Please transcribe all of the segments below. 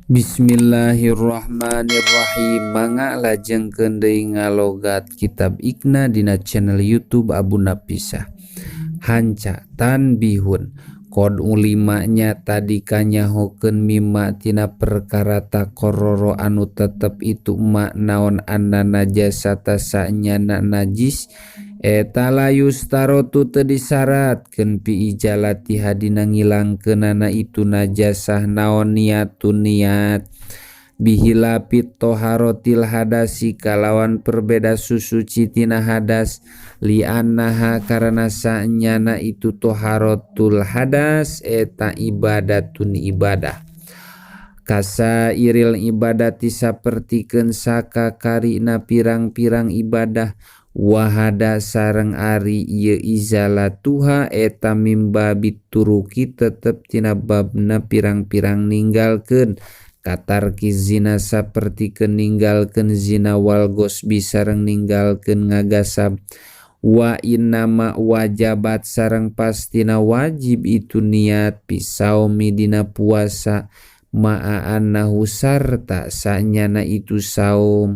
Bismillahirrahmanirrahim. Mangga lajengkeun deui ngalogat kitab Iqna dina channel YouTube Abu Napisah. Hanca tanbihun qad ulima nya tadi kanyahokeun mimma tina perkara taqorroro anu tetep itu ma naon anna najasata sanyana najis eta la yustarotu teu disyaratkeun fi izalatiha dina ngilangkeunana itu najasah naon niatun niat bikhilafit thoharotil hadasi kalawan perbeda susuci tina hadas li annaha karena sanyana itu thoharotul hadas eta ibadatun ibadah kasairil ibadati sapertikeun sakakarina pirang-pirang ibadah wahada sareng ari ieu izalatuha eta mim babit turuki tetep tina babna pirang-pirang ninggalkeun katarki zina sapertikeun ninggalkeun zina wal ghosbi sareng ninggalkeun ngagasab wa innama wajabat sareng pastina wajib itu niat fi saumi dina puasa ma'a annahu sarta sanyana itu saum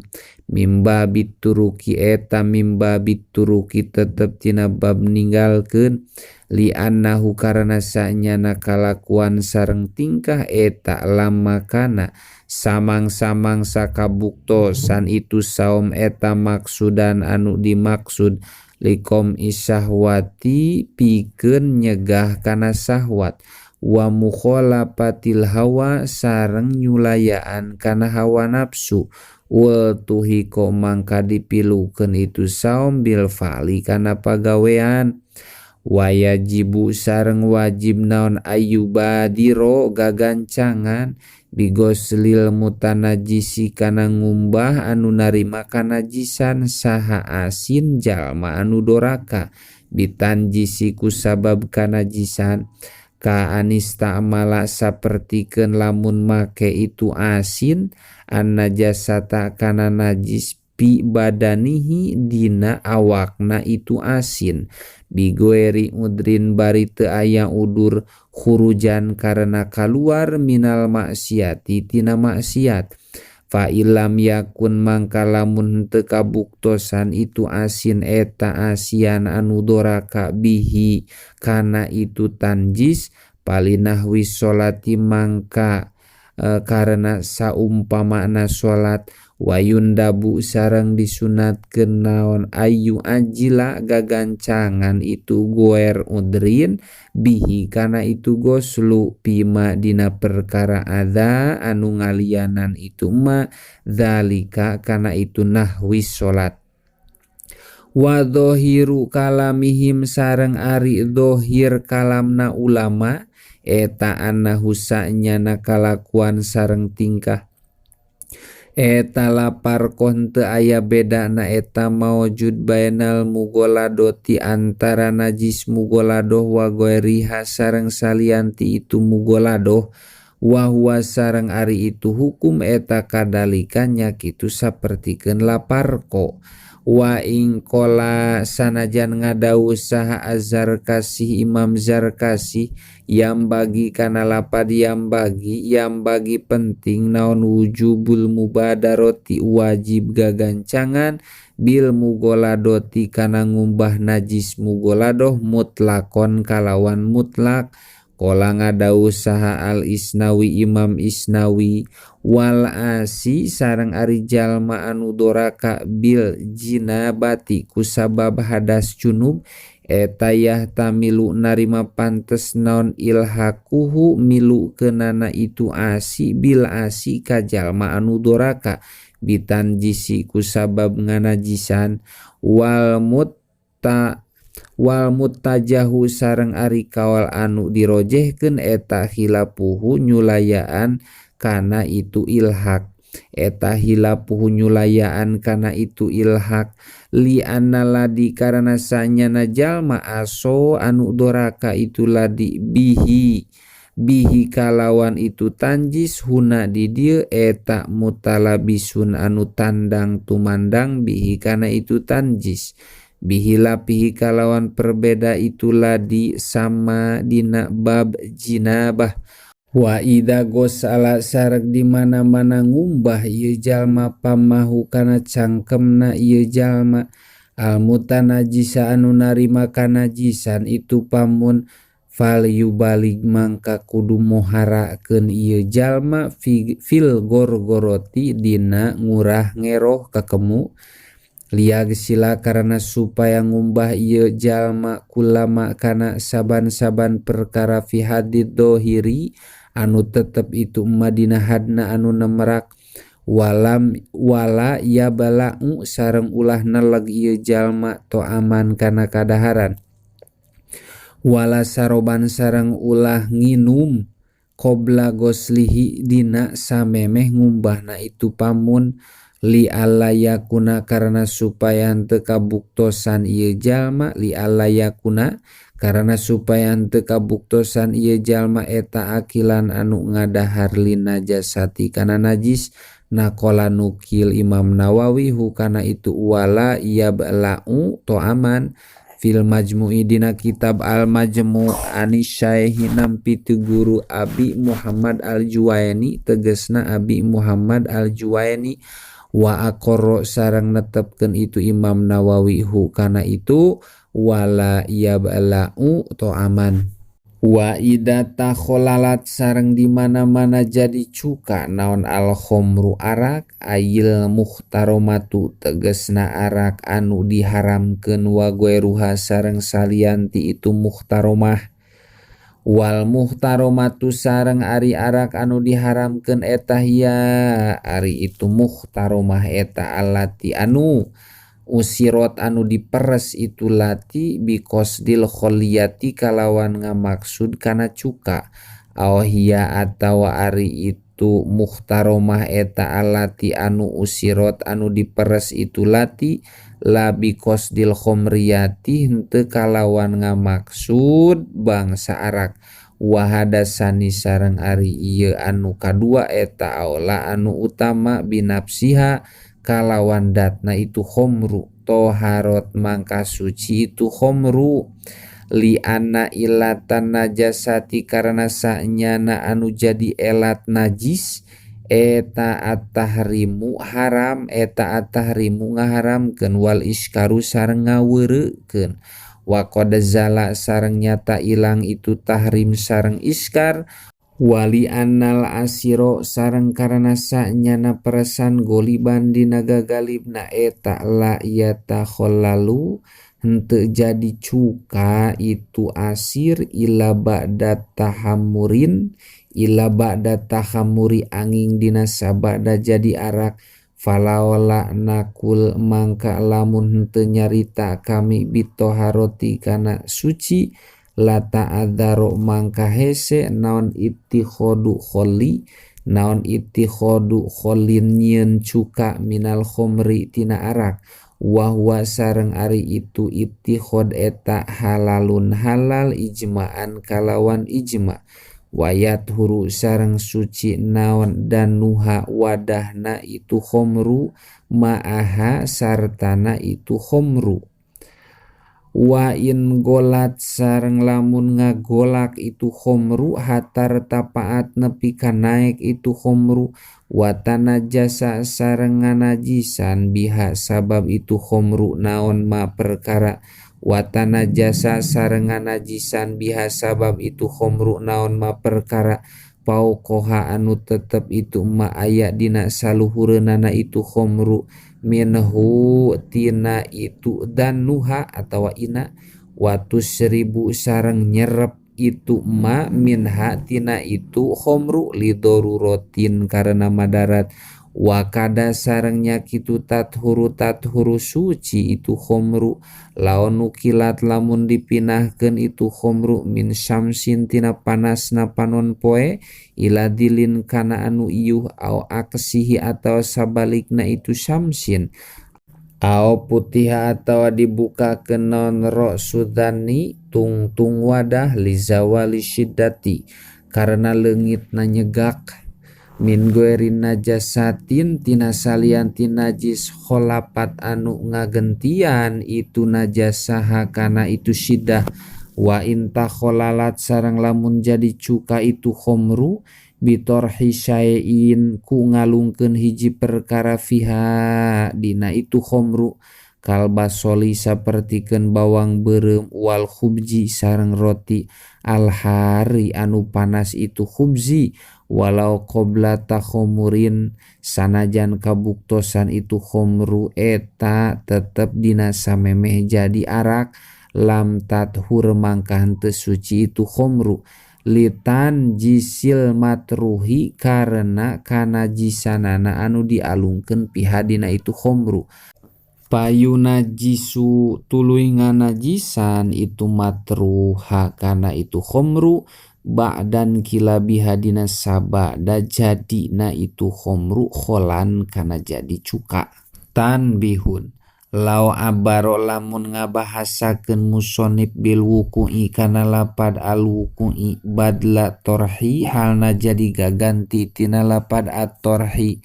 mim babit turuki eta mim babit turuki tetep tina bab ninggalkeun li annahu karena sanyana kalakuan sareng tingkah eta lama kana samang-samang sakabuktosan itu saum eta maksudan anu dimaksud liqom isyahwati pikeun nyegah kana syahwat wa mukhalafatil hawa sareng nyulayaan kana hawa nafsu ultuhiqo mangka dipilukeun itu saum bil fa'li kana pagawean wayajibu sareng wajib naon ayyubadiro gagancangan bigoslil mutanajisi kana ngumbah anu narima kanajisan saha asin jalma anu doraka bitanjisi ku sabab kanajisan ka anistamala sapertikeun lamun make itu asin an najasata kana najis fi badanihi dina awakna itu asin bigoeri udrin bari teu aya udur khurujan karena kaluar minal maksiati tina maksiat fa illam yakun mangka lamun teu kabuktosan itu asin eta asian anu doraka bihi kana itu tanjis palinahwi sholati mangka karena saumpamana salat wayundabu sareng disunatkeun naon ayu ajila gagancangan itu goer udrin bihi kana itu goslu pima dina perkara ada anu ngalianan itu ma dzalika kana itu nahwi salat wa dhohiru kalamihim sareng ari dhohir kalamna ulama eta annahu sanyana kalakuan sareng tingkah eta lapar teu aya bedana eta maujud bainal mugholadoti antara najis mugholadoh wa ghairiha sareng salianti itu mugholadoh wa huwa sareng ari itu hukum eta kadalika nya kitu sapertikeun laparko wa ing qola sanajan ngadawuh saha Azarkasih Imam Zarkasih yang bagi kana lapad yang bagi penting naon wujubul mubadaroti wajib gagancangan bil mugholadoti kana ngumbah najis mugholadoh mutlakon kalawan mutlak qola ngadawuh saha al Isnawi Imam Isnawi wal asi sareng ari jalma anu doraka bil jinabati kusabab hadas junub eta yahtamilu narima pantes naon ilhaquhu milukeunana itu asi bil asi ka jalma anu doraka bitanjisi kusabab nganajisan wal muttajahu sareng ari kaol anu dirojehkeun eta khilafuhu nyulayaan kana itu ilhaq eta khilafuhu nyulayaan kana itu ilhaq li anna ladi karena sanyana jalma aso anu doraka itu ladi bihi bihi kalawan itu tanjis huna di dieu eta mutalabisun anu tandang tumandang bihi kana itu tanjis bihilafihi kalawan perbeda itu ladi sama dina bab jinabah. Wa idza ghasala sareng di mana-mana ngumbah ieu jalma pamahu kana cangkemna ieu jalma al mutanajjisa anu narima kanajisan itu pamun fal yubalig mangka kudu moharakeun ieu jalma fil gorgoroti dina ngurah ngeroh kakemu liagsila karana supaya ngumbah ieu jalma kulama kana saban-saban perkara fi hadid dohiri anu tetep itu ma dina hadna anu nemerak walam wala yabala'u sareng ulah neleg ieu jalma to'aman kana kadaharan wala saroban sareng ulah nginum qobla goslihi dina samemeh ngumbahna itu pamun li alla yakuna karena supaya henteu kabuktosan ieu jalma li alla yakuna karena supaya henteu kabuktosan ieu jalma eta akilan anu ngadahar linajasati kana najis naqala nukil Imam Nawawi hukana itu wala yabla'u to'aman fil majmu'i dina kitab al majmu' anisyaehi nampi ti guru Abi Muhammad Al-Juwaini tegesna Abi Muhammad Al-Juwaini wa aqarra sareng netepkeun itu Imam Nawawi hu kana itu wala yabla'u to'aman. Wa idza takholalat sareng di mana-mana jadi cuka naon al khomru arak ayil muhtaromatu tegesna arak anu diharamkeun wa goeruha sareng salianti itu muhtaromah wal muhtaromatu sareng ari arak anu diharamkeun eta hiya ari itu muhtaromah eta alati anu usirot anu diperes itu lati biqasdil kholiyati kalawan ngamaksud kana cuka aw hiya atawa ari itu muhtaromah eta alati anu usirot anu diperes itu lati la biqasdil khomriyati henteu kalawan ngamaksud bangsa arak wahadasani sareng ari ieu anu kadua eta aula anu utama binafsiha kalawan datna itu khomru toharot mangka suci itu khomru li anna ilatan najasati karena sanyana anu jadi elat najis eta at-tahrimu haram eta at-tahrimu ngaharamkeun wal iskaru sareng ngaweurekeun wa qad zala sareng nyata ilang itu tahrim sareng iskar wali annal asiro sareng karena sanyana peresan goliban dina gagalibna eta la yatakhallalu henteu jadi cuka itu asir ila ba'da tahammurin ila ba'da tahammuri angin dina sabada jadi arak falaola nakul mangka lamun henteu nyarita kami bitoharoti kana suci la ta'adzaro mangka hese naon ittikhodu kholli naon ittikhodu khollin nyieun cuka minal khomri tina arak wa huwa sareng ari itu ittikhod eta halalun halal ijma'an kalawan ijma wayat huru sareng suci naon danuha wadahna itu khomru ma'aha sartana itu khomru wa in golat sareng lamun ngagolak itu khomru hatar tapaat nepi ka naek itu khomru wa tanajasa sareng nganajisan biha sabab itu khomru naon ma perkara wa tanajasa sareng nganajisan biha sabab itu khomru naon ma perkara paukoha anu tetep itu ma aya dina saluhureunana itu khomru minhu tina itu danuha atawa ina watu seribu sareng nyerep itu ma minha tina itu khomru lidorurotin karena madarat wakada sarengnya kitu tathuru tathuru suci itu khomru laon nukilat lamun dipinahkeun itu khomru min syamsin tina panasna panon poe ila dilin kana anu iuh au aksihi atawa sabalikna itu syamsin au putiha atawa dibukakeun naon ra'sudani tungtung wadah lizawali syiddati karena leungitna nyegak min goerin najasatin tina salian ti najis kholapat anu ngagentian itu najasaha kana itu syiddah Wa in takholalat sareng lamun jadi cuka itu khomru bitorhi syai'in ku ngalungkeun hiji perkara fiha dina itu khomru kalbasoli sapertikeun bawang beureum wal khubzi sareng roti alhari anu panas itu khubzi walau qabla takhomurin sanajan kabuktosan itu khomru eta tetep dina samemeh jadi arak lam tathur mangka henteu suci itu khomru litan jisil matruhi karena kanajisanana anu dialungkeun pihadina itu khomru. Payunajisu tuluy nganajisan itu matruha kana itu khomru ba'dan kilabiha dina sabada jadina itu khomru kholan kana jadi cuka. Tanbihun law abaro lamun ngabahasakeun musonib bil wuqu'i kana lapad al wuqu'i badla torhi halna jadi gaganti tina lapad at-torhi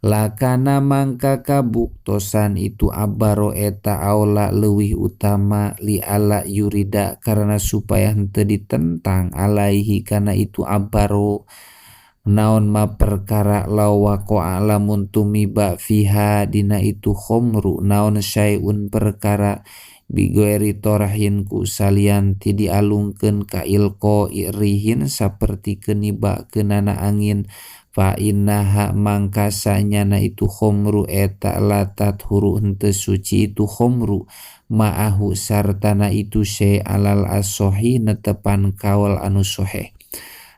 lakana mangka kabuktosan itu abaro eta aula leuwih utama li ala yurida karena supaya henteu ditentang alaihi kana itu abaro naon ma perkara law waqa'a lamun tumiba fiha dina itu khomru naon syai'un perkara bigoeri torhin ku salian ti dialungkeun ka ilqa irihin saperti kenibakeunana angin fa innaha mangka sanyana itu khomru eta la tathuru henteu suci itu khomru ma'ahu sartana itu syai alal asohi netepan kaul anu soheh.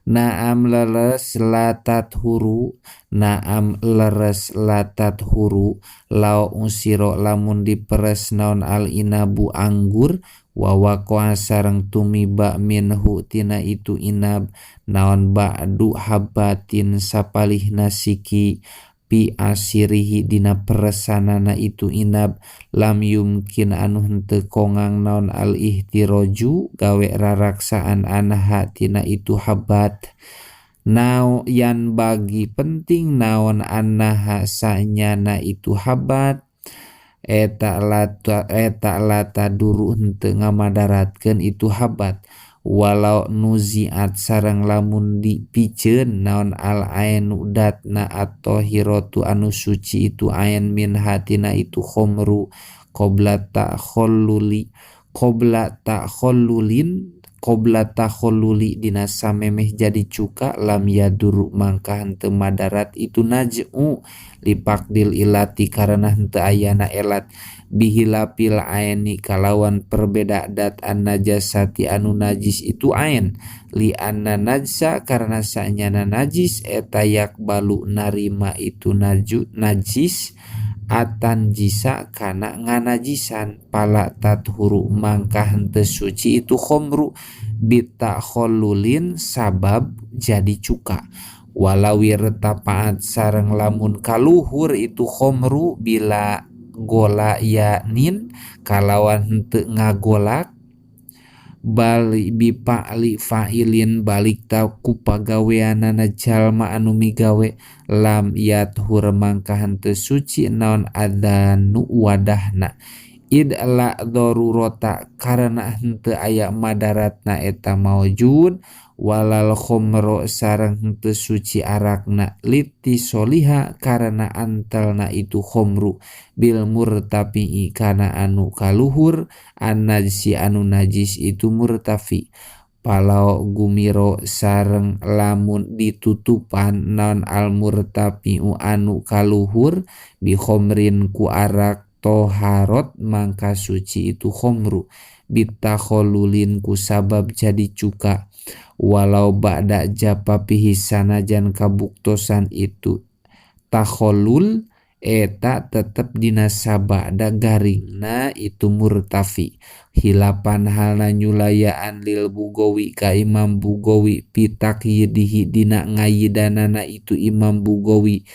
Naam leres la tathuru naam leres la tathuru law usiro lamun diperes naon al inabu anggur wa waqa'a sareng tumiba minhu tina itu inab naon ba'du habatin sapalihna siki pi asirihi dina peresanana itu inab lam yumkin anu henteu kongang naon al ihtiraju gawe raraksaan anha tina itu habat nao yan bagi penting naon annaha sanyana itu habat eta lata duru henteu ngamadaratkeun itu habat walau nuziat sareng lamun dipiceun naon al ainu datna at-tahiratu anu suci itu ain min hatina itu khomru qabla ta'khalluli qabla ta'khallulin qabla takhalluli dina samemeh jadi cuka lam yaduru mangka henteu madarat itu naj'u lipaqdil ilati karena henteu ayana elat bihilapil aini kalawan perbeda dat an najasati anu najis itu ain li anna najsa karena sanyana najis eta yakbalu narima itu najis atan jisa kana nganajisan pala tathuru mangka henteu suci itu khomru bitakhallulin sabab jadi cuka walau wirtapaat sareng lamun kaluhur itu khomru bila gola yanin kalawan henteu ngagolak bali bipa'li fa'ilin balik ta ku pagaweanana jalma anu migawe lam yathur mangka henteu suci naon adzanu wadahna id la darurata karena henteu aya madaratna eta maujud walal khomro sareng henteu suci arakna litisoliha karena antelna itu khomru bil murtafi'i kana anu kaluhur an najsi anu najis itu murtafi palau gumiro sareng lamun ditutupan non al murtafi'u anu kaluhur bi khomrin ku arak toharot mangka suci itu khomru bitakholulin ku sabab jadi cuka walau ba'da japapihi sanajan kabuktosan itu takholul eta tetep dina sabada garingna itu murtafi hilapan halna nyulayaan lil Bugawi ka Imam Bugawi pitakyidihi dina ngayidanana itu Imam Bugawi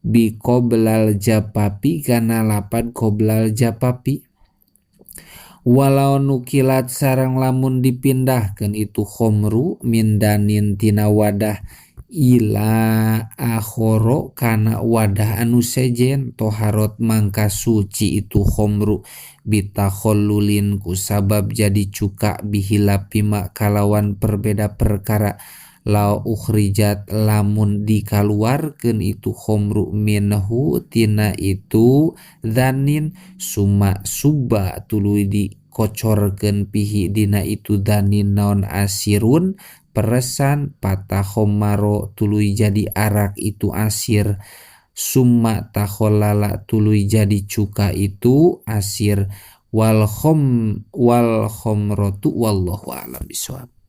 bi qoblal japapi kana lapad qoblal japapi walau nukilat sareng lamun dipindahkeun itu khomru mindanin tina wadah ila Akhoro kana wadah anu sejen, toharot mangka suci itu khomru bitakhallulin ku sabab jadi cuka bihilafima kalawan perbeda perkara. Lau ukhrijat lamun dikaluarkeun itu khomru minhu tina itu dhanin, summa subba tuluy dikocorkeun pihi dina itu dhanin naon asirun peresan, patakhomaro tuluy jadi arak itu asir, summa takhallala tuluy jadi cuka itu asir, wal khomrotu wallahu a'lam bishawab.